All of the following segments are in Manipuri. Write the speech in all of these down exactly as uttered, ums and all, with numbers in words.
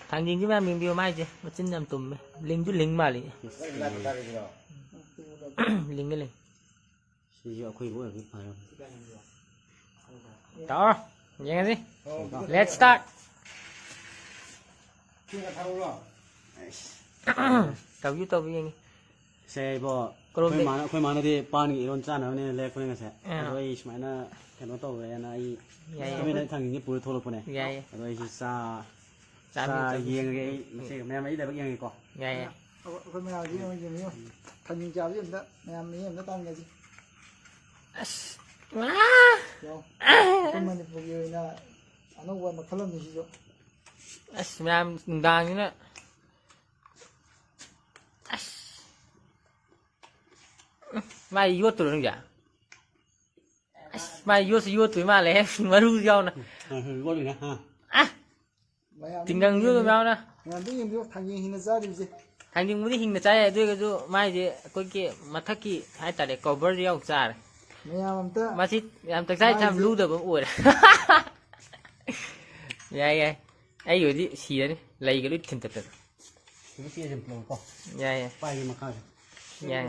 ꯊꯥꯡꯖꯤꯡꯁꯤ ꯃꯌꯥꯝ ꯌꯦꯡꯕꯤꯌꯨ, ꯃꯥꯏꯁꯦ ꯃꯆꯤꯟ ꯌꯥꯝ ꯇꯨꯝꯃꯦ꯫ ꯂꯤꯡꯁꯨ ꯂꯤꯡ ꯃꯥꯜꯂꯤ꯫ ꯂꯤꯡꯉꯦ, ꯂꯤꯡ꯫ ꯁꯤꯁꯨ ꯑꯩꯈꯣꯏꯕꯨ ꯑꯣꯏꯔꯗꯤ ꯐꯔꯕꯅꯤ꯫ ꯇꯧꯔꯣ, ꯌꯦꯡꯉꯁꯤ꯫ Let's start꯫ ꯇꯧꯕꯤꯌꯨ, ꯇꯧꯕꯤꯌꯨ, ꯌꯦꯡꯉꯤ꯫ ꯁꯦ ꯏꯕꯣ, ꯀꯔꯣꯝꯗꯩ? ꯑꯩꯈꯣꯏ ꯃꯥꯅ, ꯑꯩꯈꯣꯏ ꯃꯥꯅꯗꯤ ꯄꯥꯟꯒꯤ ꯏꯔꯣꯟ ꯆꯥꯅꯕꯅꯦꯅ ꯂꯩꯔꯛꯄꯅꯤꯅꯁꯦ꯫ ꯑꯥ꯫ ꯑꯗꯣ ꯑꯩ ꯁꯨꯃꯥꯏꯅ ꯀꯩꯅꯣ ꯇꯧꯔꯦꯅ ꯑꯩ ꯌꯥꯏ, ꯌꯥꯏ꯫ ꯇꯨꯃꯤꯟꯅ ꯑꯩ ꯊꯥꯡꯖꯤꯡꯁꯦ ꯄꯨꯔ ꯊꯣꯛꯂꯛꯄꯅꯦ꯫ ꯌꯥꯏ, ꯌꯥꯏ꯫ ꯑꯗꯣ ꯑꯩꯁꯤ ꯆꯥ, ꯆꯥ ꯆꯥꯕꯤꯌꯨ, ꯆꯥꯕꯤꯌꯨ꯫ ꯌꯦꯡꯉꯒꯦ ꯑꯩ, ꯎꯝ꯫ ꯃꯁꯤ ꯃꯌꯥꯝ ꯑꯩ ꯂꯥꯏꯕꯛ ꯌꯦꯡꯉꯒꯦꯀꯣ꯫ ꯌꯥꯏ, ꯌꯥꯏ꯫ ꯑꯩꯈꯣꯏ, ꯑꯩꯈꯣꯏ ꯃꯌꯥꯝꯁꯤ ꯌꯦꯡꯉꯨ, ꯌꯦꯡꯉꯨ, ꯌꯦꯡꯉꯨ꯫ ꯊꯥꯡꯖꯤꯡ ꯆꯥꯕꯁꯤ ꯑꯝꯇ ꯃꯌꯥꯝ ꯃꯤ ꯑꯝꯇ ꯇꯥꯟꯅꯁꯤ꯫ ꯑꯁ꯫ ꯌꯦꯡꯉꯨ꯫ ꯑꯩꯈꯣꯏ ꯃꯅꯤꯄꯨꯔꯒꯤ ꯑꯣꯏꯅ ꯑꯅꯧꯕ ꯃꯈꯜ ꯑꯃꯅꯤ ꯁꯤꯁꯨ꯫ ꯑꯁ, ꯃꯌꯥꯝ ꯅꯨꯡꯗꯥꯡꯁꯤꯅ꯫ ꯑꯁ꯫ ꯎꯝ, ꯃꯥꯏ ꯌꯣꯠꯇꯣꯏꯔꯣ ꯅꯪꯁꯦ? ꯑꯁ, ꯃꯥꯏ ꯌꯣꯠꯁꯨ ꯌꯣꯠꯇꯣꯏ ꯃꯥꯜꯂꯦ, ꯃꯔꯨ ꯌꯥꯎꯅ꯫ ꯑ, ꯌꯣꯠꯂꯤꯅꯦ, ꯑ꯫ ꯑ! ꯃꯌꯥꯝ ꯇꯤꯡꯒꯪꯁꯨ ꯑꯗꯨꯝ ꯌꯦꯡꯕꯤꯌꯨ꯫ ꯌꯥꯎꯅ꯫ ꯃꯌꯥꯝꯗ ꯌꯦꯡꯕꯤꯌꯨ, ꯊꯥꯡꯖꯤꯡ ꯍꯤꯡꯅ ꯆꯥꯔꯤꯕꯁꯦ꯫ ꯊꯥꯡꯖꯤꯡꯕꯨꯗꯤ ꯍꯤꯡꯅ ꯆꯥ ꯌꯥꯏ, ꯑꯗꯨ ꯑꯣꯏꯔꯒꯁꯨ ꯃꯥꯏꯁꯦ ꯑꯩꯈꯣꯏꯒꯤ ꯃꯊꯛꯀꯤ ꯍꯥꯏꯇꯥꯔꯦ, cover ꯁꯦ ꯌꯥꯎ ꯆꯥꯔꯦ꯫ ꯃꯌꯥꯝ ꯑꯝꯇ ꯃꯁꯤ ꯌꯥꯝ ꯇꯛꯆꯥꯏ ꯊꯥ ꯃꯥꯏꯁꯦ ꯂꯨꯗꯕ ꯑꯃ ꯑꯣꯏꯔꯦ꯫ ꯌꯥꯏ, ꯌꯥꯏ꯫ ꯑꯩꯒꯤ ꯑꯣꯏꯗꯤ ꯁꯤꯔꯅꯤ꯫ ꯂꯩꯒ ꯂꯣꯏ ꯊꯤꯟꯇꯠꯇꯅ꯫ ꯁꯤꯗ ꯆꯦꯁꯦ ꯑꯝꯇ ꯂꯧꯔꯣꯀꯣ꯫ ꯌꯥꯏ, ꯌꯥꯏ꯫ ꯄꯥꯏꯒꯤ ꯃꯈꯥꯁꯦ꯫ ꯌꯥꯏ꯫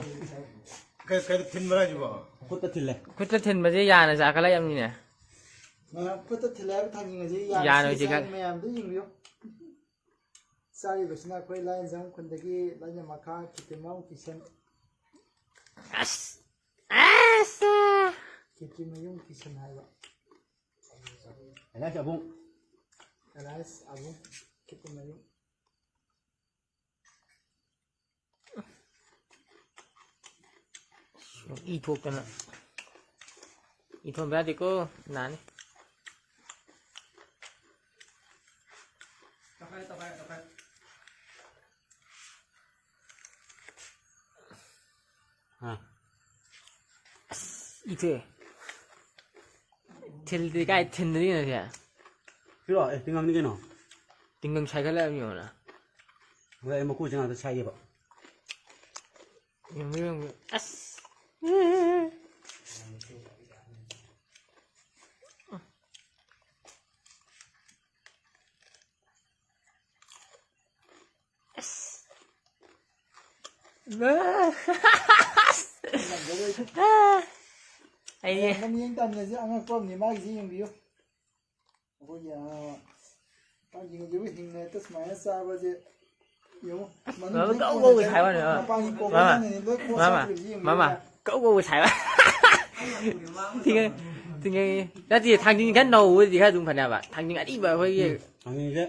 ꯀꯩ-, ꯀꯩꯗ ꯊꯤꯟꯕ꯭ꯔꯥ ꯍꯥꯏꯁꯤꯕꯣ? ꯈꯨꯠꯇ ꯊꯤꯜꯂꯦ꯫ ꯈꯨꯠꯇ ꯊꯤꯟꯕꯁꯦ ꯌꯥꯅ ꯆꯥꯈꯠꯂꯛꯑꯕꯅꯤꯅꯦ꯫ ꯃꯌꯥꯝ ꯈꯨꯠꯇ ꯊꯤꯜꯂꯦ ꯍꯥꯏꯕ ꯊꯥꯡꯖꯤꯡ ꯑꯁꯤ ꯌꯥꯅ ꯌꯥꯅ ꯁꯤ ꯍꯧꯖꯤꯛ ꯆꯥꯔꯤ ꯃꯌꯥꯝꯗꯨ ꯌꯦꯡꯕꯤꯌꯨ꯫ ꯆꯥꯔꯤꯕꯁꯤꯅ ꯑꯩꯈꯣꯏ ꯂꯥꯏꯌꯦꯟꯖꯝ ꯈꯨꯟꯗꯒꯤ ꯂꯥꯏꯌꯦꯟ ꯃꯈꯥ ꯈꯦꯇ꯭ꯔꯤꯃꯌꯨꯝ ꯀꯤꯁꯟ꯫ ꯑꯁ! ꯑꯁ! ꯈꯦꯇ꯭ꯔꯤꯃꯌꯨꯝ ꯀꯤꯁꯟ ꯍꯥꯏꯕ꯫ ꯑꯦꯂꯥꯏꯁ ꯑꯕꯨꯡ꯫ ꯑꯦꯂꯥꯏꯁ ꯑꯕꯨꯡ ꯈꯦꯇ꯭ꯔꯤꯃꯌꯨꯝ꯫ ꯏ ꯊꯣꯛꯇꯅ꯫ ꯏ ꯊꯣꯛꯍꯟꯕ ꯌꯥꯗꯦꯀꯣ, ꯅꯥꯅꯤ꯫ ꯑꯥ꯫ ꯑꯁ, ꯏ ꯊꯣꯛꯑꯦ꯫ ꯊꯤꯜꯗꯤ ꯀꯥꯏ ꯊꯤꯟꯗ꯭ꯔꯤꯅꯣ ꯁꯦ? ꯄꯤꯔꯛꯑꯣ, ꯑꯦ, ꯇꯤꯡꯉꯝꯅꯤ ꯀꯩꯅꯣ꯫ ꯇꯤꯡꯒꯪ ꯁꯥꯏꯒꯠꯂꯛꯑꯕꯅꯤ ꯌꯦꯡꯉꯣꯅ꯫ ꯍꯣꯏ, ꯑꯩ ꯃꯀꯨꯁꯦ ꯉꯥꯛꯇ ꯁꯥꯏꯒꯦꯕ꯫ ꯌꯦꯡꯉꯨ, ꯌꯦꯡꯉꯨ꯫ ꯑꯁ! ꯑꯥ, ꯑꯩ ꯃꯌꯥꯝ ꯌꯦꯡ ꯇꯥꯃꯤꯟꯅꯁꯤ, ꯑꯉꯛꯄ ꯑꯃꯅꯤ ꯃꯥꯒꯤꯁꯤ, ꯌꯦꯡꯕꯤꯌꯨ꯫ ꯑꯩꯈꯣꯏꯒꯤ, ꯑꯥ, ꯊꯥꯡꯖꯤꯡꯁꯤꯕꯨ ꯍꯤꯡꯅ ꯍꯦꯛꯇ ꯁꯨꯃꯥꯏꯅ ꯆꯥꯕꯁꯦ ꯌꯦꯡꯉꯨ꯫ ꯃꯅꯨꯡꯗ ꯃꯥꯃꯥ, ꯂꯣꯏ ꯀꯧ ꯀꯣꯟꯅ ꯀꯧ ꯆꯪꯉꯤ꯫ ꯁꯥꯏ ꯋꯥꯅꯤ, ꯃꯥꯃꯥ꯫ ꯃꯄꯥꯟꯒꯤ ꯀꯣꯟ ꯃꯥꯃꯥ, ꯃꯌꯥꯝꯅꯅꯦ ꯂꯣꯏ ꯀꯣꯟ ꯃꯥꯃꯥ, ꯆꯥꯗꯣꯏꯁꯤ, ꯌꯦꯡꯕꯤꯌꯨ꯫ ꯃꯥꯃꯥ, ꯀꯧ ꯀꯧ ꯁꯥꯏ ꯋꯥꯅꯤ꯫ ꯇꯤꯡꯉꯦ, ꯇꯤꯡꯉꯦ꯫ ꯅꯠꯇꯦ, ꯊꯥꯡꯖꯤꯡ ꯈꯔ ꯅꯧꯕꯗꯤ ꯈꯔ ꯑꯗꯨꯝ ꯐꯅꯤ ꯍꯥꯏꯕ꯫ ꯊꯥꯡꯖꯤꯡ ꯑꯔꯤꯕ ꯑꯩꯈꯣꯏꯒꯤ ꯎꯝ, ꯊꯥꯡꯖꯤꯡꯁꯦ,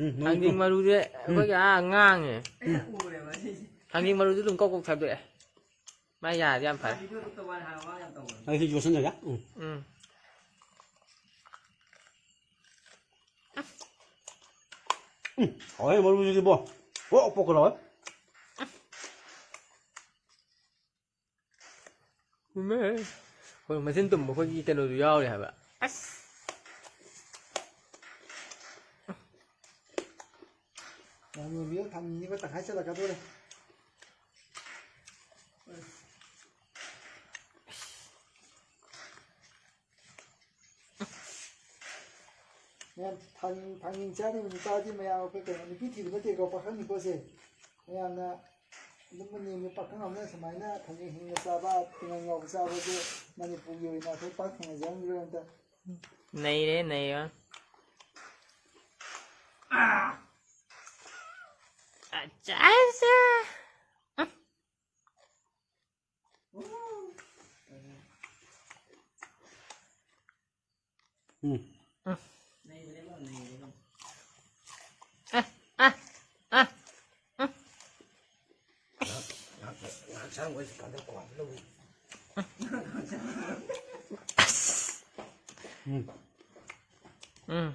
ꯎꯝ, ꯃꯔꯨ ꯊꯥꯡꯖꯤꯡ ꯊꯣꯛ-, ꯃꯔꯨꯁꯦ ꯎꯝ꯫ ꯑꯩꯈꯣꯏꯒꯤ ꯑꯥ ꯉꯥꯡꯉꯦ꯫ ꯊꯥꯡꯖꯤꯡ ꯃꯔꯨꯁꯦ ꯑꯗꯨꯝ ꯀꯧ ꯀꯧ ꯊꯥꯗꯣꯛꯑꯦ꯫ ꯃꯥ ꯌꯥꯔꯗꯤ ꯌꯥꯝ ꯐꯔꯦ꯫ ꯑꯩ ꯁꯤ ꯌꯣꯠꯁꯤꯟꯖꯔꯒꯦ꯫ ꯎꯝ꯫ ꯎꯝ꯫ ꯎꯝ, ꯍꯥꯎꯋꯦ ꯃꯔꯨꯁꯤꯗꯤꯕꯣ꯫ ꯄꯣꯛ ꯄꯣꯛꯀ ꯂꯥꯎꯋꯦ꯫ ꯎꯝꯃꯦ꯫ ꯑꯩꯈꯣꯏ ꯃꯆꯤꯟ ꯇꯨꯝꯕ ꯑꯩꯈꯣꯏꯒꯤ ꯀꯩꯅꯣꯗꯨ ꯌꯥꯎꯔꯤ ꯍꯥꯏꯕ꯫ ꯑꯁ꯫ ꯌꯥꯝ ꯌꯣꯟꯕꯤꯌꯨ, ꯊꯥꯡꯖꯤꯡꯁꯤꯃ ꯇꯪꯈꯥꯏ ꯆꯜꯂꯛꯀꯗꯧꯔꯦ꯫ ꯃꯌꯥꯝ ꯊꯥꯡꯖꯤꯡ, ꯊꯥꯡꯖꯤꯡ ꯆꯥꯔꯤꯕ ꯅꯨꯄꯥꯗꯤ ꯃꯌꯥꯝ ꯑꯩꯈꯣꯏ ꯀꯩꯅꯣ, ꯅꯨꯄꯤ ꯊꯤꯕ ꯅꯠꯇꯦꯀꯣ, ꯄꯥꯈꯪꯅꯤꯀꯣ ꯁꯦ꯫ ꯃꯌꯥꯝꯅ ꯑꯗꯨꯝ ꯅꯦꯝꯃꯤ, ꯄꯥꯈꯪ ꯑꯃꯅ ꯁꯨꯃꯥꯏꯅ ꯊꯥꯡꯖꯤꯡ ꯍꯤꯡꯅ ꯆꯥꯕ, ꯇꯤꯡꯒꯪ ꯌꯥꯎꯕ ꯆꯥꯕꯁꯦ ꯃꯅꯤꯄꯨꯔꯒꯤ ꯑꯣꯏꯅ ꯑꯩꯈꯣꯏ ꯄꯥꯛ ꯊꯦꯡꯅꯖꯔꯝꯈꯤꯔꯣꯏ ꯑꯝꯇ꯫ ꯅꯩꯔꯦ, ꯅꯩꯔꯦ꯫ ꯑꯠꯆꯥ, ꯑꯠꯆꯥ꯫ ꯎꯝ꯫ ꯑ, ꯑ, ꯑ, ꯑ꯫ ꯎꯝ꯫ ꯎꯝ꯫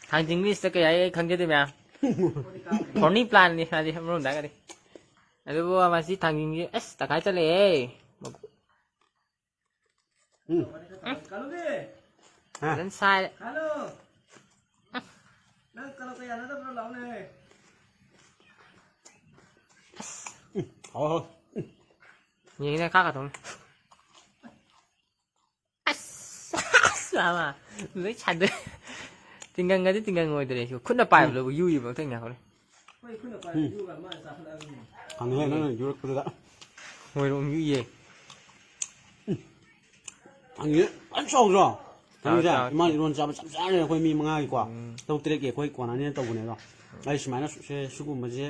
ꯊꯥꯡꯖꯤꯡ ꯂꯤꯁꯇ ꯀꯩ ꯍꯥꯏ ꯑꯩ ꯈꯪꯖꯗꯦ ꯃꯌꯥꯝ꯫ ꯐꯣꯔꯅꯤ ꯄ꯭ꯂꯥꯟꯅꯤ ꯃꯥꯗꯤ ꯑꯃꯔꯣꯝꯗ ꯍꯥꯏꯔꯒꯗꯤ꯫ ꯑꯗꯨꯕꯨ ꯃꯁꯤ ꯊꯥꯡꯖꯤꯡꯁꯤ ꯑꯁ ꯇꯪꯈꯥꯏ ꯆꯠꯂꯦꯍꯦ꯫ ꯎꯝ꯫ ꯐꯖꯅ ꯁꯥꯏꯔꯦ꯫ ꯅꯪ ꯀꯂꯣ ꯀꯌꯥ ꯅꯠꯇꯕ꯭ꯔꯣ? ꯂꯥꯎꯅꯦ꯫ ꯎꯝ, ꯍꯥꯎ, ꯍꯥꯎ꯫ ꯌꯦꯡꯉꯤꯅꯦ, ꯀꯥ ꯀꯥ ꯊꯣꯡꯅꯤ꯫ ꯑꯁ! ꯑꯁ! ꯃꯥꯃꯥ, ꯂꯣꯏ ꯁꯥꯟꯗꯣꯛꯑꯦ꯫ ꯇꯤꯡꯒꯪꯒꯗꯤ ꯇꯤꯡꯒꯪ ꯑꯣꯏꯗ꯭ꯔꯦ꯫ ꯁꯤ ꯈꯨꯠꯅ ꯄꯥꯏꯕꯗꯕꯨ ꯌꯨꯔꯤꯕ ꯈꯛꯇꯅꯤ ꯍꯣꯔꯦꯟ꯫ ꯎꯝ꯫ ꯍꯪꯉꯦ ꯅꯪꯅ ꯌꯨꯔꯛꯄꯗꯨꯗ꯫ ꯃꯣꯏꯔꯣꯝ ꯌꯨꯏꯌꯦ꯫ ꯊꯥꯡꯖꯤꯡ ꯐꯖꯅ ꯆꯥꯎꯗ꯭ꯔꯣ? ꯊꯥꯡꯖꯤꯡꯁꯦ ꯆꯥꯎ, ꯆꯥꯎ꯫ ꯏꯃꯥꯅ ꯏꯔꯣꯟ ꯆꯥꯕ ꯆꯞ ꯆꯥꯔꯦ꯫ ꯑꯩꯈꯣꯏ ꯃꯤ ꯃꯉꯥꯒꯤꯀꯣ꯫ ꯎꯝ꯫ ꯇꯔꯨꯛ ꯇꯔꯦꯠꯀꯤ ꯑꯩꯈꯣꯏ ꯀꯣꯟꯅꯅꯤꯅ ꯇꯧꯕꯅꯦ ꯑꯗꯣ꯫ ꯑꯩ ꯁꯨꯃꯥꯏꯅ ꯁꯦ ꯁꯤꯒꯨꯝꯕꯁꯦ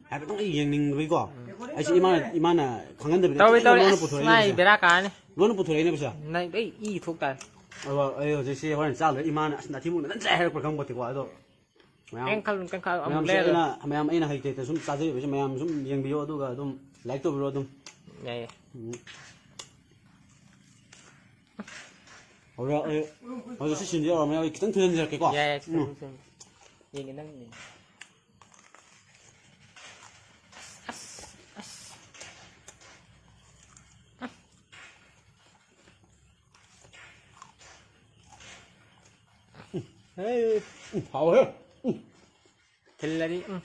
ꯍꯥꯏꯐꯦꯠꯇꯪ ꯑꯩ ꯌꯦꯡꯅꯤꯡꯕꯒꯤꯀꯣ꯫ ꯎꯝ꯫ ꯑꯩꯁꯦ ꯏꯃꯥꯅ, ꯏꯃꯥꯅ ꯈꯪꯍꯟꯗꯕꯤꯗ ꯇꯧꯔꯦ, ꯇꯧꯔꯦ꯫ ꯂꯣꯟꯅ ꯑꯁ, ꯄꯨꯊꯣꯔꯛꯏꯅꯦ ꯃꯥꯏ ꯄꯩꯁꯥ꯫ ꯕꯦꯔꯥ ꯀꯥꯔꯅꯤ꯫ ꯂꯣꯟꯅ ꯄꯨꯊꯣꯔꯛꯏꯅꯦ ꯄꯩꯁꯥ꯫ ꯅꯪ ꯑꯩ ꯏ ꯊꯣꯛ ꯇꯥꯔꯦ꯫ ꯑꯗꯣ ꯑꯩ ꯍꯧꯖꯤꯛꯁꯦ ꯍꯣꯔꯦꯟ ꯆꯥꯗꯣꯏ ꯏꯃꯥꯅ ꯑꯁ ꯅꯥꯊꯤ ꯃꯨꯛ ꯅꯟꯖꯥꯏ ꯍꯥꯏꯔꯛꯄ꯭ꯔꯥ ꯈꯪꯄꯣꯠꯇꯦꯀꯣ꯫ ꯑꯗꯣ ꯃꯌꯥꯝ, ꯀꯩꯝ ꯈꯜꯂꯨꯅꯨ, ꯀꯩꯝ ꯈꯜꯂꯨꯅꯨ꯫ ꯑꯃꯨꯛ ꯃꯌꯥꯝꯁꯦ ꯂꯩꯔꯒ ꯑꯩꯅ, ꯃꯌꯥꯝ ꯑꯩꯅ ꯍꯩꯇ ꯍꯩꯇ ꯁꯨꯝ ꯆꯥꯖꯔꯤꯕꯁꯦ ꯃꯌꯥꯝ ꯁꯨꯝ ꯌꯦꯡꯕꯤꯌꯣ ꯑꯗꯨꯒ ꯑꯗꯨꯝ like ꯇꯧꯕꯤꯔꯣ ꯑꯗꯨꯝ꯫ ꯌꯥꯏꯌꯦ꯫ ꯎꯝ꯫ ꯍꯧꯖꯤꯛ ꯑꯩ, ꯍꯧꯖꯤꯛ ꯁꯤ ꯁꯤꯟꯁꯦ ꯌꯧꯔꯝꯃꯦ꯫ ꯑꯩ ꯈꯤꯇꯪ ꯊꯨꯖꯤꯟꯖꯔꯛꯀꯦꯀꯣ꯫ ꯌꯥꯏ, ꯌꯥꯏ, ꯎꯝ꯫ ꯌꯦꯡꯒꯦ ꯅꯪ ꯌꯦꯡꯒꯦ꯫ ꯑꯁ, ꯑꯁ꯫ ꯍꯦ, ꯎꯝ, ꯍꯥꯎꯋꯦ꯫ ꯎꯝ꯫ ꯊꯤꯜꯂꯗꯤ, ꯎꯝ꯫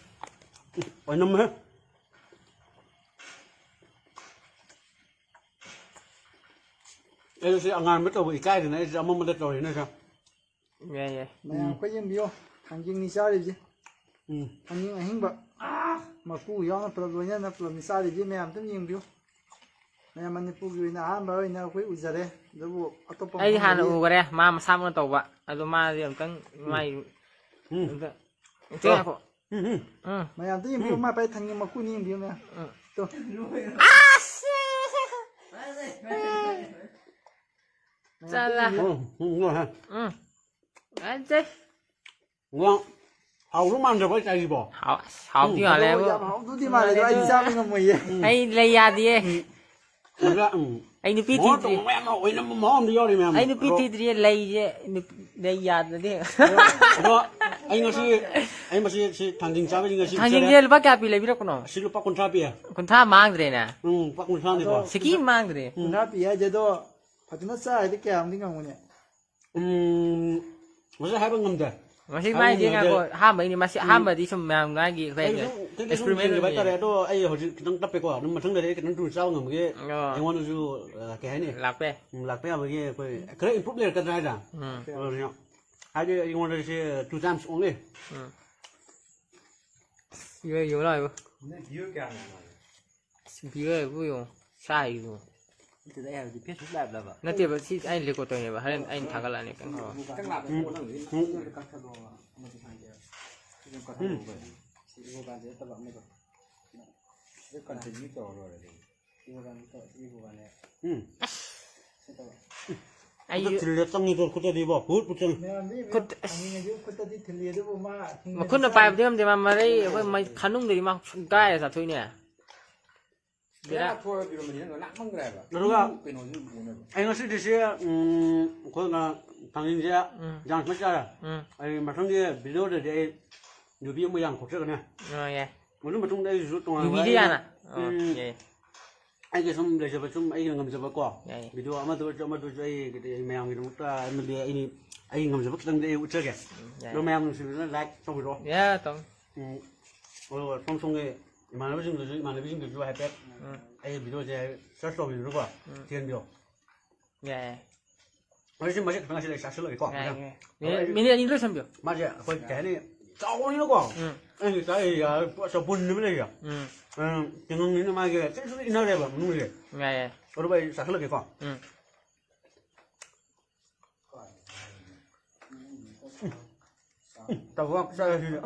ꯎꯝ, ꯑꯣꯏꯅꯝꯃꯦ꯫ ꯑꯩꯁꯨ ꯁꯤ ꯑꯉꯥꯟꯕ ꯇꯧꯕ ꯏꯀꯥꯏꯗꯅ ꯑꯩꯁꯨ ꯑꯃꯝꯕꯗ ꯇꯧꯔꯤꯅꯦ ꯁꯦ꯫ ꯌꯥꯏ, ꯌꯥꯏ꯫ ꯃꯌꯥꯝ ꯎꯝ꯫ ꯑꯩꯈꯣꯏ ꯌꯦꯡꯕꯤꯌꯣ, ꯊꯥꯡꯖꯤꯡꯅꯤ ꯆꯥꯔꯤꯕꯁꯦ꯫ ꯎꯝ꯫ ꯊꯥꯡꯖꯤꯡ ꯑꯍꯤꯡꯕ꯫ ꯃꯀꯨ ꯌꯥꯎꯅ ꯄꯨꯂꯞ ꯂꯣꯏꯅꯅ ꯄꯨꯂꯞꯅꯤ ꯆꯥꯔꯤꯕꯁꯦ, ꯃꯌꯥꯝ ꯑꯗꯨꯝ ꯌꯦꯡꯕꯤꯌꯨ꯫ ꯃꯌꯥꯝ ꯃꯅꯤꯄꯨꯔꯒꯤ ꯑꯣꯏꯅ ꯑꯍꯥꯟꯕ ꯑꯣꯏꯅ ꯑꯩꯈꯣꯏ ꯎꯖꯔꯦ, ꯑꯗꯨꯕꯨ ꯑꯇꯣꯞꯄ ꯑꯩꯗꯤ ꯍꯥꯟꯅ ꯃꯐꯝꯗꯗꯤ ꯎꯈꯔꯦ, ꯃꯥ ꯃꯁꯥꯃꯛꯅ ꯇꯧꯕ꯫ ꯑꯗꯣ ꯃꯥꯗꯤ ꯑꯝꯇꯪ ꯎꯝ꯫ ꯃꯥꯏ ꯎꯝ꯫ ꯑꯝꯇ ꯆꯣ꯫ ꯉꯥꯏꯈꯣ꯫ ꯎꯝ, ꯎꯝ꯫ ꯎꯝ꯫ ꯃꯌꯥꯝ ꯑꯝꯇ ꯌꯦꯡꯕꯤꯌꯨ, ꯎꯝ꯫ ꯃꯥꯏ ꯄꯥꯏ ꯊꯥꯡꯖꯤꯡ ꯃꯀꯨꯅꯤ, ꯌꯦꯡꯕꯤꯌꯨ ꯃꯌꯥꯝ꯫ ꯎꯝ꯫ ꯇꯣ꯫ ꯑꯁ! ꯃꯌꯥꯝ ꯑꯝꯇ ꯆꯠꯂꯦ꯫ ꯌꯦꯡꯕꯤꯌꯨ꯫ ꯎꯝ, ꯎꯝ, ꯎꯝ, ꯍꯥ꯫ ꯎꯝ꯫ ꯐꯖꯩ꯫ ꯋꯥ, ꯍꯥꯎꯗꯧ ꯃꯥꯟꯗ꯭ꯔꯕꯣ ꯑꯩ ꯆꯥꯏꯁꯤꯕꯣ? ꯍꯥꯎ-, ꯑꯁ, ꯍꯥꯎꯗꯤ ꯎꯝ, ꯃꯥꯜꯂꯦ, ꯑꯗꯣ ꯏꯕꯣ꯫ ꯌꯥꯝ ꯍꯥꯎꯗꯧꯗꯤ ꯃꯥꯜꯂꯦ, ꯑꯗꯣ ꯑꯩꯗꯤ ꯆꯥꯕ ꯉꯝꯃꯣꯏꯌꯦ꯫ ꯎꯝ꯫ ꯑꯩ ꯂꯩ ꯌꯥꯗꯤꯌꯦ꯫ ꯎꯝ꯫ ꯑꯗ, ꯎꯝ꯫ ꯑꯩ ꯅꯨꯄꯤ ꯃꯍꯥꯎ ꯊꯤꯗ꯭ꯔꯤ꯫ ꯇꯣꯉꯥꯟꯕ ꯌꯥꯝ ꯑꯣꯏꯅꯝꯕ ꯃꯍꯥꯎ ꯑꯃꯗꯤ ꯌꯥꯎꯔꯤ, ꯃꯌꯥꯝ꯫ ꯑꯩ ꯅꯨꯄꯤ ꯑꯗꯣ ꯊꯤꯗ꯭ꯔꯤꯌꯦ, ꯂꯩꯁꯦ, ꯅꯨꯞ-, ꯂꯩ ꯌꯥꯗ꯭ꯔꯗꯤ꯫ ꯑꯗꯣ, ꯑꯗꯣ ꯑꯩ ꯉꯁꯤ, ꯑꯩ ꯃꯁꯤ, ꯁꯤ ꯊꯥꯡꯖꯤꯡ ꯆꯥꯕꯁꯤ ꯉꯁꯤ ꯊꯥꯡꯖꯤꯡꯁꯦ ꯆꯠꯂꯦ꯫ ꯂꯨꯄꯥ ꯀꯌꯥ ꯄꯤ ꯂꯩꯕꯤꯔꯛꯄꯅꯣ? ꯑꯁꯤ ꯂꯨꯄꯥ ꯀꯨꯟꯊ꯭ꯔꯥ ꯄꯤꯌꯦ꯫ ꯀꯨꯟꯊ꯭ꯔꯥ ꯃꯥꯡꯗ꯭ꯔꯦꯅꯦ꯫ ꯎꯝ, ꯂꯨꯄꯥ ꯀꯨꯟꯊ꯭ꯔꯥꯅꯤꯀꯣ꯫ ꯑꯗꯣ ꯁꯤꯀꯤ ꯃꯥꯡꯗ꯭ꯔꯦ꯫ ꯎꯝ꯫ ꯀꯨꯟꯊ꯭ꯔꯥ ꯄꯤ ꯍꯥꯏꯁꯦ, ꯑꯗꯣ ꯐꯖꯅ ꯆꯥꯔꯗꯤ ꯀꯌꯥꯃꯨꯛꯇꯤ ꯉꯝꯒꯅꯤ? ꯎꯝ, ꯃꯁꯤ ꯍꯥꯏꯕ ꯉꯝꯗꯦ꯫ ꯃꯁꯤ ꯍꯥꯏꯕ ꯃꯥꯏꯁꯦ ꯉꯝꯗꯦ꯫ ꯉꯥꯏꯈꯣ, ꯑꯍꯥꯟꯕꯩꯅꯦ꯫ ꯃꯁꯤ ꯎꯝ꯫ ꯑꯍꯥꯟꯕꯗꯤ ꯁꯨꯝ ꯃꯌꯥꯝ ꯃꯥꯒꯤ ꯑꯩꯈꯣꯏ ꯑꯩ ꯁꯨꯝ ꯈꯤꯇꯪ ꯁꯨꯝ experiment ꯌꯦꯡꯖꯕ ꯑꯣꯏꯅ ꯍꯥꯏꯇꯥꯔꯦ꯫ ꯌꯦꯡꯉꯤ꯫ ꯑꯗꯣ ꯑꯩ ꯍꯧꯖꯤꯛ ꯈꯤꯇꯪ ꯇꯞꯄꯦꯀꯣ꯫ ꯑꯗꯨꯝ ꯃꯊꯪꯗꯗꯤ ꯑꯩ ꯈꯤꯇꯪ ꯊꯨꯅ ꯆꯥꯕ ꯉꯝꯕꯒꯤ ꯑꯣ꯫ ꯑꯩꯉꯣꯟꯗꯁꯨ, ꯑ, ꯀꯩ ꯍꯥꯏꯅꯤ? ꯂꯥꯛꯄ ꯌꯥꯏ꯫ ꯎꯝ, ꯂꯥꯛꯄ ꯌꯥꯕꯒꯤ ꯑꯩꯈꯣꯏ ꯈꯔ improve ꯂꯩꯔꯛꯀꯗ꯭ꯔꯥ ꯍꯥꯏꯗ꯭ꯔꯥ? ꯎꯝ꯫ ꯑꯗꯨꯅ ꯍꯥꯏꯗꯤ ꯑꯩꯉꯣꯟꯗ ꯁꯤ two times only꯫ ꯎꯝ꯫ ꯌꯣ-, ꯌꯣ ꯂꯥꯛꯑꯦꯕ꯫ ꯅꯣꯏ view ꯀꯌꯥꯅꯣ? ꯑꯁ, view ꯍꯥꯏꯕꯨ ꯌꯦꯡꯉꯣ꯫ ꯁꯥꯏꯗꯣ꯫ ꯅꯠꯇꯦꯗ, ꯑꯩ ꯍꯥꯏꯕꯗꯤ Facebook Live ꯂꯕ? ꯅꯠꯇꯦꯕ, ꯁꯤ ꯑꯩꯅ record ꯇꯧꯔꯤꯅꯦꯕ, ꯍꯣꯔꯦꯟ ꯑꯩꯅ ꯊꯥꯒꯠꯂꯛꯑꯅꯤ ꯀꯩꯅꯣ ꯇꯧꯔꯒ꯫ ꯈꯤꯇꯪ ꯂꯥꯞꯄꯦ꯫ ꯎꯝ꯫ ꯅꯪꯗꯤ ꯎꯝ꯫ ꯀꯛꯊꯠꯂꯣ, ꯑꯃꯗꯤ ꯁꯥꯡꯒꯦ꯫ ꯁꯤ ꯑꯗꯨꯝ ꯀꯛꯊꯠꯂꯣ꯫ ꯎꯝ꯫ ꯁꯤ record ꯁꯦ ꯅꯠꯇꯕ ꯑꯃꯗꯣ꯫ ꯁꯤꯗ continue ꯇꯧꯔ ꯂꯣꯏꯔꯦ ꯑꯗꯨꯕꯨ꯫ ꯁꯤ record ꯇꯧ-, ꯁꯤ record ꯅꯦ꯫ ꯎꯝ꯫ ꯁꯤ ꯇꯧꯔꯣ꯫ ꯑꯩꯁꯨ ꯈꯨꯠꯇ ꯊꯤꯜꯂꯦ, ꯆꯪꯉꯤꯀꯣ, ꯈꯨꯠꯇꯗꯤ ꯏꯕꯣ꯫ ꯐꯨꯠ ꯐꯨꯠ ꯆꯪꯉꯤ꯫ ꯃꯌꯥꯝꯗꯤ ꯈꯨꯠ-, ꯑꯁ꯫ ꯍꯤꯡꯉꯤꯁꯨ ꯈꯨꯠꯇꯗꯤ ꯊꯤꯜꯂꯤ ꯑꯗꯨꯕꯨ ꯃꯥ ꯍꯤꯡꯉꯗꯤ ꯃꯈꯨꯠꯅ ꯆꯥꯔꯤ꯫ ꯄꯥꯏꯕꯗꯤ ꯉꯝꯗꯦ, ꯃꯥ ꯃꯔꯩ ꯑꯩꯈꯣꯏ ꯃꯩ ꯈꯥꯅꯨꯡꯗꯗꯤ ꯃꯥ ꯁꯨꯡꯒꯥꯏꯔ ꯆꯥꯊꯣꯛꯏꯅꯦ꯫ ꯕꯦꯔꯥ꯫ ꯂꯥꯛꯃꯟꯈ꯭ꯔꯦ ꯍꯥꯏꯕ꯫ ꯑꯗꯨꯒ ꯀꯩꯅꯣꯁꯨ ꯎꯅꯕ꯫ ꯑꯩ ꯉꯁꯤꯗꯤ ꯁꯤ, ꯎꯝ, ꯑꯩꯈꯣꯏ ꯉꯥ ꯊꯥꯡꯖꯤꯡꯁꯦ ꯎꯝ꯫ ꯌꯥꯝ ꯐꯖꯅ ꯆꯥꯔꯦ꯫ ꯎꯝ꯫ ꯑꯩ ꯃꯊꯪꯒꯤ video ꯗꯗꯤ ꯑꯩ ꯅꯨꯄꯤ ꯑꯃ ꯌꯥꯝ ꯈꯣꯛꯆꯒꯅꯤ꯫ ꯑ, ꯌꯥꯏ꯫ ꯃꯗꯨ ꯃꯇꯨꯡꯗ ꯑꯩꯒꯤꯁꯨ ꯇꯣꯉꯥꯟꯕ ꯌꯨꯕꯤꯗꯤ ꯑꯩꯅ, ꯌꯥꯅ? ꯑ, ꯎꯝ, ꯌꯥꯏ꯫ ꯑꯩꯒꯤ ꯁꯨꯝ ꯂꯩꯖꯕ ꯁꯨꯝ ꯑꯩꯒꯤ ꯉꯝꯖꯕꯀꯣ꯫ ꯌꯥꯏ꯫ Video ꯑꯃꯗ ꯑꯣꯏꯔꯁꯨ ꯑꯃꯗ ꯑꯣꯏꯔꯁꯨ ꯑꯩ ꯀꯩ ꯃꯌꯥꯝꯒꯤꯗꯃꯛꯇ ꯑꯃꯗꯤ ꯑꯩ, ꯑꯩꯒꯤ ꯉꯝꯖꯕ ꯈꯤꯇꯪꯗꯤ ꯑꯩ ꯎꯠꯆꯒꯦ꯫ ꯎꯝ, ꯌꯥꯏ꯫ ꯑꯗꯣ ꯃꯌꯥꯝ ꯅꯨꯡꯁꯤꯕꯤꯗꯨꯅ like ꯇꯧꯕꯤꯔꯣ꯫ ꯌꯥꯏ, ꯇꯧ꯫ ꯎꯝ꯫ ꯑꯗꯨꯒ ꯁꯣꯝ ꯁꯣꯝꯒꯤ ꯏꯃꯥꯟꯅꯕꯁꯤꯡꯗꯁꯨ, ꯏꯃꯥꯟꯅꯕꯤꯁꯤꯡꯗꯁꯨ ꯍꯥꯏꯐꯦꯠ ꯎꯝ꯫ ꯑꯩꯒꯤ video ꯁꯦ search ꯇꯧꯕꯤꯗꯨꯅꯀꯣ ꯎꯝ꯫ ꯊꯤꯍꯟꯕꯤꯌꯣ꯫ ꯌꯥꯏ꯫ ꯍꯧꯖꯤꯛꯁꯤ ꯃꯁꯤ ꯈꯤꯇꯪ ꯑꯁꯤꯗ ꯆꯥꯁꯤꯜꯂꯒꯦꯀꯣ꯫ ꯌꯥꯏ, ꯌꯥꯏ꯫ ꯃꯤꯅꯤꯠ, ꯃꯤꯅꯤꯠ ꯑꯅꯤ ꯂꯣꯏꯁꯟꯕꯤꯌꯣ꯫ ꯃꯥꯁꯦ ꯑꯩꯈꯣꯏ ꯀꯩ ꯍꯥꯏꯅꯤ, ꯆꯥꯎꯕꯅꯤꯅꯀꯣ꯫ ꯎꯝ꯫ ꯑꯩꯅ ꯆꯥꯔꯤꯁꯦ ꯌꯥꯔꯦ, ꯄꯨꯔꯥ ꯆꯕꯨꯟꯅꯦꯕ ꯂꯩꯔꯤꯁꯦ꯫ ꯎꯝ꯫ ꯎꯝ, ꯇꯤꯡꯒꯪꯅꯤꯅ ꯃꯥꯒꯤ ꯆꯤꯛ ꯆꯤꯛ ꯏꯟꯅꯔꯦꯕ ꯃꯅꯨꯡꯁꯦ꯫ ꯌꯥꯏ, ꯌꯥꯏ꯫ ꯑꯗꯨꯒ ꯑꯩ ꯆꯥꯁꯤꯜꯂꯒꯦꯀꯣ꯫ ꯎꯝ꯫ ꯇꯧꯕ ꯆꯥꯔꯁꯤꯅꯦ꯫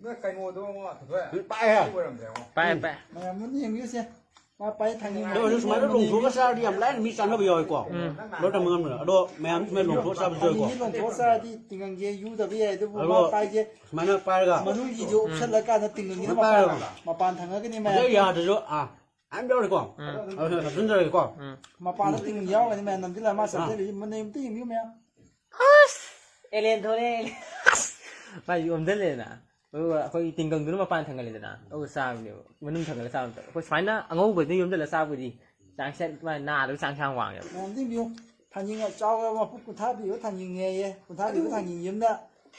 ꯅꯣꯏ ꯀꯩꯅꯣꯗꯣ ꯑꯃꯨꯛ ꯂꯥꯛꯈꯤꯗꯣꯏ? ꯄꯥꯛꯑꯦ꯫ ꯁꯤ ꯑꯣꯏꯔꯝꯗ꯭ꯔꯦ ꯑꯃꯨꯛ꯫ ꯄꯥꯏ, ꯄꯥꯏ꯫ ꯃꯌꯥꯝ ꯑꯗꯨꯝ ꯌꯦꯡꯕꯤꯌꯨꯁꯦ꯫ ꯃꯥ ꯄꯥꯏ ꯊꯥꯡꯖꯤꯡ ꯑꯗꯣ ꯍꯧꯖꯤꯛ ꯁꯨꯃꯥꯏꯅ ꯂꯣꯡꯊꯣꯛꯑꯒ ꯆꯥꯔꯗꯤ ꯌꯥꯝ ꯂꯥꯏꯅ ꯃꯤ ꯆꯥꯅꯕ ꯌꯥꯎꯋꯦꯀꯣ꯫ ꯎꯝ꯫ ꯂꯣꯏ ꯇꯝꯕ ꯉꯝꯗꯅ꯫ ꯑꯗꯣ ꯃꯌꯥꯝ ꯁꯨꯃꯥꯏꯅ ꯂꯣꯡꯊꯣꯛꯑꯒ ꯆꯥꯕꯁꯨ ꯌꯥꯎꯋꯦꯀꯣ꯫ ꯊꯥꯡꯖꯤꯡꯁꯤ ꯂꯣꯡꯊꯣꯛꯑ ꯆꯥꯔꯗꯤ ꯇꯤꯡꯒꯪꯁꯦ ꯌꯨꯗꯕ ꯌꯥꯏ, ꯑꯗꯨꯕꯨ ꯑꯗꯣ ꯃꯥ ꯄꯥꯏꯁꯦ ꯁꯨꯃꯥꯏꯅ ꯄꯥꯏꯔꯒ ꯃꯅꯨꯡꯒꯤꯁꯦ ꯎꯞꯁꯜꯂꯀꯥꯟꯗ ꯇꯤꯡꯒꯪꯁꯤꯅ ꯁꯨꯃꯥꯏꯅ ꯃꯄꯥꯟ, ꯄꯥꯏꯔꯒ꯫ ꯃꯄꯥꯟ ꯊꯥꯡꯉꯛꯀꯅꯤ ꯃꯌꯥꯝ꯫ ꯑꯗꯨ ꯌꯥꯗ꯭ꯔꯁꯨ, ꯑꯥ, ꯃꯌꯥꯝ ꯌꯥꯎꯔꯦꯀꯣ꯫ ꯎꯝ꯫ ꯑꯗꯨ ꯍꯥꯞꯆꯤꯟꯖꯔꯒꯦꯀꯣ꯫ ꯎꯝ꯫ ꯃꯄꯥꯟꯗ ꯇꯤꯡꯒꯪ ꯌꯥꯎꯔꯒꯅꯤ ꯃꯌꯥꯝ ꯅꯝꯁꯤꯜꯂꯒ ꯃꯥ ꯑꯥ꯫ ꯆꯥꯖꯔꯤꯁꯦ ꯃꯅꯦꯝꯇ ꯌꯦꯡꯕꯤꯌꯨ ꯃꯌꯥꯝ꯫ ꯑꯁ! ꯑꯦꯂꯦꯟ ꯊꯣꯛꯂꯛꯑꯦ, ꯑꯦꯂꯦꯟ꯫ ꯑꯁ! ꯃꯥꯏ ꯌꯣꯝꯁꯤꯜꯂꯦꯗꯅ꯫ ꯑꯗꯨꯒ ꯑꯩꯈꯣꯏ ꯇꯤꯡꯒꯪꯗꯨꯅ ꯃꯄꯥꯟ ꯊꯥꯡꯒꯠꯂꯦꯗꯅ꯫ ꯑꯗꯨꯒ ꯆꯥꯕꯅꯦꯕ꯫ ꯃꯅꯨꯡ ꯊꯥꯡꯒꯠꯂ ꯆꯥꯕ ꯅꯠꯇꯕ꯫ ꯑꯩꯈꯣꯏ ꯁꯨꯃꯥꯏꯅ ꯑꯉꯧꯕꯗꯨꯅ ꯌꯣꯝꯁꯤꯜꯂ ꯆꯥꯕꯗꯤ ꯆꯥꯡ ꯁꯦ ꯑꯗꯨꯃꯥꯏꯅ ꯅꯥꯗꯕ ꯆꯥꯡꯁ ꯌꯥꯝ ꯋꯥꯡꯉꯦꯕ꯫ ꯃꯌꯥꯝꯗꯤ ꯌꯦꯡꯕꯤꯌꯨ꯫ ꯊꯥꯡꯖꯤꯡ ꯑꯆꯥꯎꯕ ꯃꯄꯨ ꯀꯨꯟꯊ꯭ꯔꯥ ꯄꯤꯕ ꯊꯥꯡꯖꯤꯡꯅꯦꯌꯦ꯫ ꯀꯨꯟꯊ꯭ꯔꯥ ꯄꯤꯕ ꯊꯥꯡꯖꯤꯡꯁꯤ ꯑꯃꯗ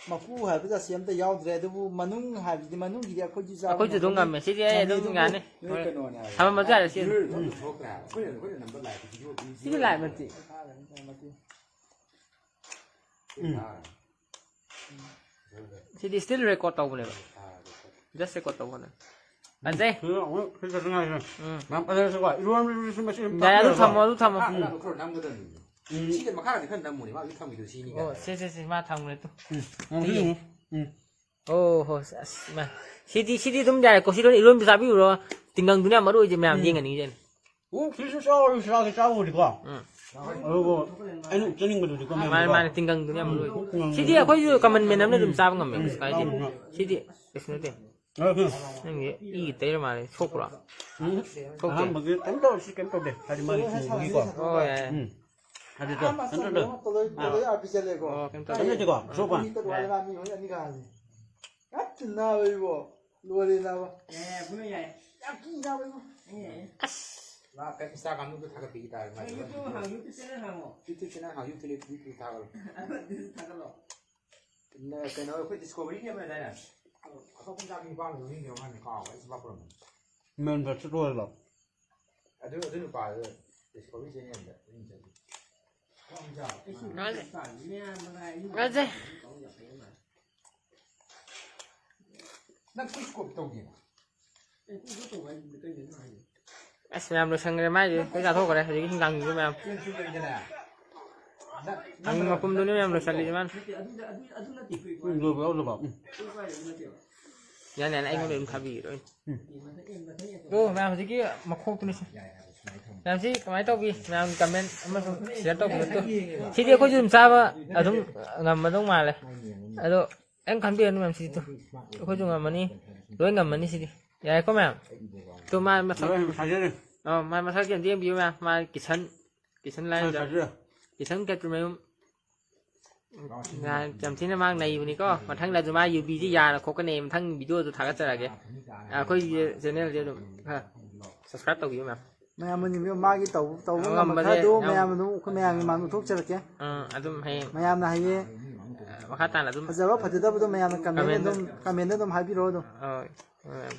ꯃꯀꯨ ꯍꯥꯏꯕ ꯖꯥꯠꯁꯤ ꯑꯝꯇ ꯌꯥꯎꯗ꯭ꯔꯦ꯫ ꯑꯗꯨꯕꯨ ꯃꯅꯨꯡ ꯍꯥꯏꯕꯁꯤꯗꯤ ꯃꯅꯨꯡꯒꯤꯗꯤ ꯑꯩꯈꯣꯏꯁꯨ ꯆꯥꯕ ꯑꯩꯈꯣꯏꯁꯨ ꯑꯗꯨꯝ ꯉꯝꯃꯤ꯫ ꯉꯝꯃꯦ꯫ ꯁꯤꯗꯤ ꯑꯩ ꯑꯗꯨꯝ ꯉꯝꯃꯤ꯫ ꯌꯥꯅꯤ꯫ ꯑꯗꯨꯕꯨ ꯅꯣꯏ ꯀꯩꯅꯣꯅꯦ ꯍꯥꯏꯕ꯫ ꯊꯝꯃꯝꯕꯁꯨ ꯌꯥꯔꯦ ꯁꯤ꯫ ꯅꯣꯏ ꯑꯗꯨꯝ ꯊꯣꯛꯇ꯭ꯔꯦ ꯍꯥꯏꯕ꯫ ꯑꯩꯈꯣꯏꯅ, ꯑꯩꯈꯣꯏꯅ ꯅꯝꯕ live ꯁꯤꯗꯤ ꯁꯤꯗꯤ live ꯅꯠꯇꯦ꯫ ꯎꯝ꯫ ꯁꯤꯗꯤ still record ꯇꯧꯕꯅꯦꯕ꯫ Just record ꯇꯧꯕꯅꯦ꯫ ꯐꯖꯩ꯫ ꯁꯤꯗ ꯑꯃꯨꯛ ꯁꯤ ꯆꯠꯅꯤꯡꯉꯥꯏꯁꯦ꯫ ꯎꯝ꯫ ꯌꯥꯝ ꯐꯖꯔꯁꯨꯀꯣ꯫ ꯏꯔꯣꯟꯕꯗꯨꯁꯨ ꯃꯁꯤ ꯌꯥꯔꯦ, ꯑꯗꯨ ꯊꯝꯃꯣ, ꯑꯗꯨ ꯊꯝꯃꯣ꯫ ꯎꯝ꯫ ꯈꯔ ꯅꯝꯒꯗꯕꯅꯤ꯫ ꯎꯝ꯫ ꯁꯤꯗ ꯃꯈꯥꯗꯤ ꯈꯔ ꯅꯝꯃꯨꯅꯦ꯫ ꯃꯥ ꯍꯧꯖꯤꯛ ꯊꯝꯈꯤꯗꯣ ꯁꯤꯅꯤ ꯑꯣ, ꯀꯥꯏꯅ꯫ ꯁꯦ, ꯁꯦ, ꯁꯦ, ꯃꯥ ꯊꯝꯈ꯭ꯔꯦ ꯇꯨ꯫ ꯎꯝ꯫ ꯎꯝ꯫ ꯇꯨ ꯌꯦꯡꯉꯨ꯫ ꯎꯝ꯫ ꯑꯣ ꯍꯣ꯫ ꯑꯁ, ꯃꯥ꯫ ꯁꯤꯗꯤ, ꯁꯤꯗꯤ ꯑꯗꯨꯝ ꯌꯥꯔꯦꯀꯣ꯫ ꯁꯤꯗ ꯏꯔꯣꯟꯕ ꯆꯥꯕꯤꯔꯨꯔꯣ꯫ ꯇꯤꯡꯒꯪꯗꯨꯅ ꯌꯥꯝ ꯃꯔꯨ ꯑꯣꯏꯁꯦ ꯃꯌꯥꯝ ꯎꯝ꯫ ꯌꯦꯡꯍꯟꯅꯤꯡꯉꯤꯁꯦ꯫ ꯑꯣ, ꯁꯤꯁꯨ ꯆꯥꯎꯔ ꯆꯥꯒꯦ ꯆꯥꯕꯕꯨꯗꯤꯀꯣ꯫ ꯎꯝ꯫ ꯑꯗꯨꯕꯨ ꯑꯩꯅ ꯆꯥꯅꯤꯡꯕꯗꯨꯗꯤꯀꯣ, ꯃꯥꯅꯦ, ꯃꯌꯥꯝꯗꯣ꯫ ꯃꯥꯅꯦ, ꯇꯤꯡꯒꯪꯗꯨꯅ ꯌꯥꯝ ꯃꯔꯨ ꯑꯣꯏ꯫ ꯇꯤꯡꯒꯪꯗꯨꯅ꯫ ꯁꯤꯗꯤ ꯑꯩꯈꯣꯏꯁꯨ common man ꯑꯃꯅ ꯑꯗꯨꯝ ꯆꯥꯕ ꯉꯝꯃꯦ, ꯀꯩꯁꯨ ꯀꯥꯏꯗꯦ꯫ ꯎꯝ꯫ ꯁꯤꯗꯤ ꯀꯩꯁꯨ ꯅꯠꯇꯦ꯫ ꯑꯗꯨ ꯅꯪꯒꯤ ꯏ ꯇꯩꯔ ꯃꯥꯜꯂꯦ, ꯁꯣꯛꯄ꯭ꯔꯣ? ꯎꯝ꯫ ꯁꯣꯛꯇꯦ꯫ ꯑꯍꯥꯟꯕꯒꯤ ꯀꯩꯝ ꯇꯧꯔꯣꯏ, ꯁꯤ ꯀꯩꯝ ꯇꯧꯗꯦ꯫ ꯍꯥꯏꯗꯤ ꯃꯥꯒꯤ ꯁꯤꯡꯕꯒꯤꯀꯣ꯫ ꯑꯣ, ꯌꯥꯏ, ꯌꯥꯏ꯫ ꯎꯝ꯫ ꯍꯥꯏꯗꯤ ꯇꯧ-, ꯀꯩꯝ ꯇꯧꯗꯦ꯫ ꯑꯣ, ꯀꯩꯝ ꯇꯧꯗꯦ꯫ ꯀꯩꯝ ꯇꯧꯗꯦꯀꯣ, ꯁꯣꯛꯄ꯫ ꯌꯥꯏ꯫ ꯂꯣꯏꯔꯦ ꯅꯥꯕ꯫ ꯌꯥꯏ, ꯌꯥꯏ, ꯌꯥꯏ꯫ ꯌꯥꯝ ꯀꯤ ꯅꯥꯕ ꯏꯕꯣ꯫ ꯌꯥꯏ, ꯌꯥꯏ꯫ ꯑꯁ꯫ ꯃꯥ ꯀꯩ Instagram-ꯗ ꯊꯥꯒꯠꯄꯤꯈꯤ ꯇꯥꯔꯦ ꯃꯥꯏ꯫ ꯅꯪ YouTube ꯍꯥꯡꯉꯣ, YouTube channel ꯍꯥꯡꯉꯣ꯫ YouTube channel ꯍꯥꯡꯉꯣ, YouTube-ꯇ ꯊꯥꯒꯠꯂꯣ꯫ ꯑꯗꯨ ꯊꯥꯒꯠꯂꯣ꯫ ꯀꯩꯅꯣ, ꯑꯩꯈꯣꯏ Discovery-ꯒꯤ ꯑꯃ ꯂꯩꯗꯥꯏꯅꯦ? ꯑꯇꯣꯞꯄ ꯖꯥꯠꯀꯤ ꯅꯨꯄꯥ ꯑꯃ ꯂꯧꯅꯤꯡꯉꯦ, ꯃꯥꯅ ꯀꯥꯎꯕ, ꯑꯩ ꯆꯤꯟꯐꯥ ꯄꯨꯔꯝꯃꯦ꯫ ꯃꯦꯟ ꯐꯤꯠꯁꯨ ꯂꯣꯏꯔꯕꯣ? ꯑꯗꯨ, ꯑꯗꯨ ꯅꯨꯄꯥꯗꯨ Discovery Channel-ꯗ ꯑꯗꯨꯝ ꯆꯠꯂꯤ꯫ ꯉꯥꯁꯦ꯫ ꯉꯥꯁꯦ꯫ ꯅꯪ ꯀꯨꯏ scope ꯇꯧꯗꯦꯅ? ꯑꯁ, ꯃꯌꯥꯝ ꯂꯣꯏꯁꯟꯈ꯭ꯔꯦ ꯃꯥꯏꯁꯦ, ꯂꯣꯏ ꯆꯥꯊꯣꯛꯈ꯭ꯔꯦ ꯍꯧꯖꯤꯛꯀꯤ ꯍꯤꯡꯒꯥꯡꯁꯤꯡꯁꯨ ꯃꯌꯥꯝ꯫ ꯆꯦꯟ ꯆꯨꯝꯗꯣꯏꯗꯅ꯫ ꯅꯪ ꯍꯪꯉꯤ ꯃꯄꯨꯝꯗꯨꯅꯤ ꯃꯌꯥꯝ ꯂꯣꯏꯁꯜꯂꯤꯁꯦ ꯃꯥꯅ꯫ ꯎꯝ, ꯂꯣꯏꯕ ꯌꯥꯎꯗꯕ꯫ ꯎꯝ꯫ ꯌꯥꯅꯤ, ꯌꯥꯅꯤ, ꯑꯩꯉꯣꯟꯗ ꯑꯗꯨꯝ ꯊꯥꯕꯤꯔꯣ꯫ ꯎꯝ꯫ ꯑꯣ, ꯃꯌꯥꯝ ꯍꯧꯖꯤꯛꯀꯤ ꯃꯈꯣꯛꯇꯨꯅꯤ ꯁꯤ꯫ ꯃꯌꯥꯝꯁꯤ ꯀꯃꯥꯏꯅ ꯇꯧꯕꯤ? ꯃꯌꯥꯝ comment ꯑꯃꯁꯨꯡ share ꯇꯧꯕꯤꯌꯨ꯫ ꯁꯤꯗꯤ ꯑꯩꯈꯣꯏꯁꯨ ꯑꯗꯨꯝ ꯆꯥꯕ ꯑꯗꯨꯝ ꯉꯝꯃꯗꯧ ꯃꯥꯜꯂꯦ꯫ ꯑꯗꯣ ꯀꯩꯝ ꯈꯟꯕꯤꯔꯅꯨ ꯃꯌꯥꯝ, ꯁꯤꯗꯤ ꯇꯨ꯫ ꯑꯩꯈꯣꯏꯁꯨ ꯉꯝꯃꯅꯤ꯫ ꯂꯣꯏ ꯉꯝꯃꯅꯤ ꯁꯤꯗꯤ꯫ ꯌꯥꯔꯦꯀꯣ ꯃꯌꯥꯝ? ꯇꯨ ꯃꯥ ꯃꯁꯛ, ꯂꯣꯏ ꯍꯥꯏꯖꯔꯦ꯫ ꯑ, ꯃꯥ ꯃꯁꯛꯁꯦ ꯑꯝꯇ ꯌꯦꯡꯕꯤꯌꯨ ꯃꯌꯥꯝ꯫ ꯃꯥ ꯀꯤꯁꯟ, ꯀꯤꯁꯟ ꯂꯥꯏ ꯂꯣꯏ ꯍꯥꯏꯖꯔꯦ꯫ ꯀꯤꯁꯟ ꯀꯦꯇ꯭ꯔꯤꯃꯌꯨꯝ꯫ ꯌꯥꯝ ꯊꯤꯅ ꯃꯥ ꯅꯩꯕꯅꯤꯀꯣ꯫ ꯃꯊꯪꯗꯁꯨ ꯃꯥ ꯌꯨꯕꯤꯁꯤ ꯌꯥꯅ ꯈꯣꯠꯀꯅꯤ꯫ ꯃꯊꯪ video-ꯗ ꯊꯥꯒꯠꯆꯔꯛꯑꯒꯦ꯫ ꯑꯩꯈꯣꯏꯒꯤ channel-ꯁꯦ ꯑꯗꯨꯝ ꯈꯔ subscribe ꯇꯧꯕꯤꯌꯨ ꯃꯌꯥꯝ꯫ ꯃꯌꯥꯝ ꯑꯅꯤ ꯃꯥꯒꯤ ꯇꯧ-, ꯇꯧꯕ ꯉꯝꯕ ꯑꯉꯝꯕꯁꯦ ꯈꯔꯗꯨ ꯌꯥꯝ ꯃꯌꯥꯝ ꯑꯗꯨꯝ, ꯑꯩꯈꯣꯏ ꯃꯌꯥꯝꯒꯤ ꯃꯥꯡꯗ ꯎꯠꯊꯣꯛꯆꯔꯛꯀꯦ꯫ ꯑꯥ, ꯑꯗꯨꯝ ꯍꯌꯦꯡ, ꯃꯌꯥꯝꯅ ꯍꯌꯦꯡ, ꯑ, ꯃꯈꯥ ꯇꯥꯅ ꯑꯗꯨꯝ ꯐꯖꯕ ꯐꯖꯗꯕꯗꯣ ꯃꯌꯥꯝꯅ comment comment-ꯗ ꯑꯗꯨꯝ, comment-ꯗ ꯑꯗꯨꯝ ꯍꯥꯏꯕꯤꯔꯛꯑꯣ ꯑꯗꯨꯝ꯫ ꯍꯣꯏ, ꯍꯣꯏ꯫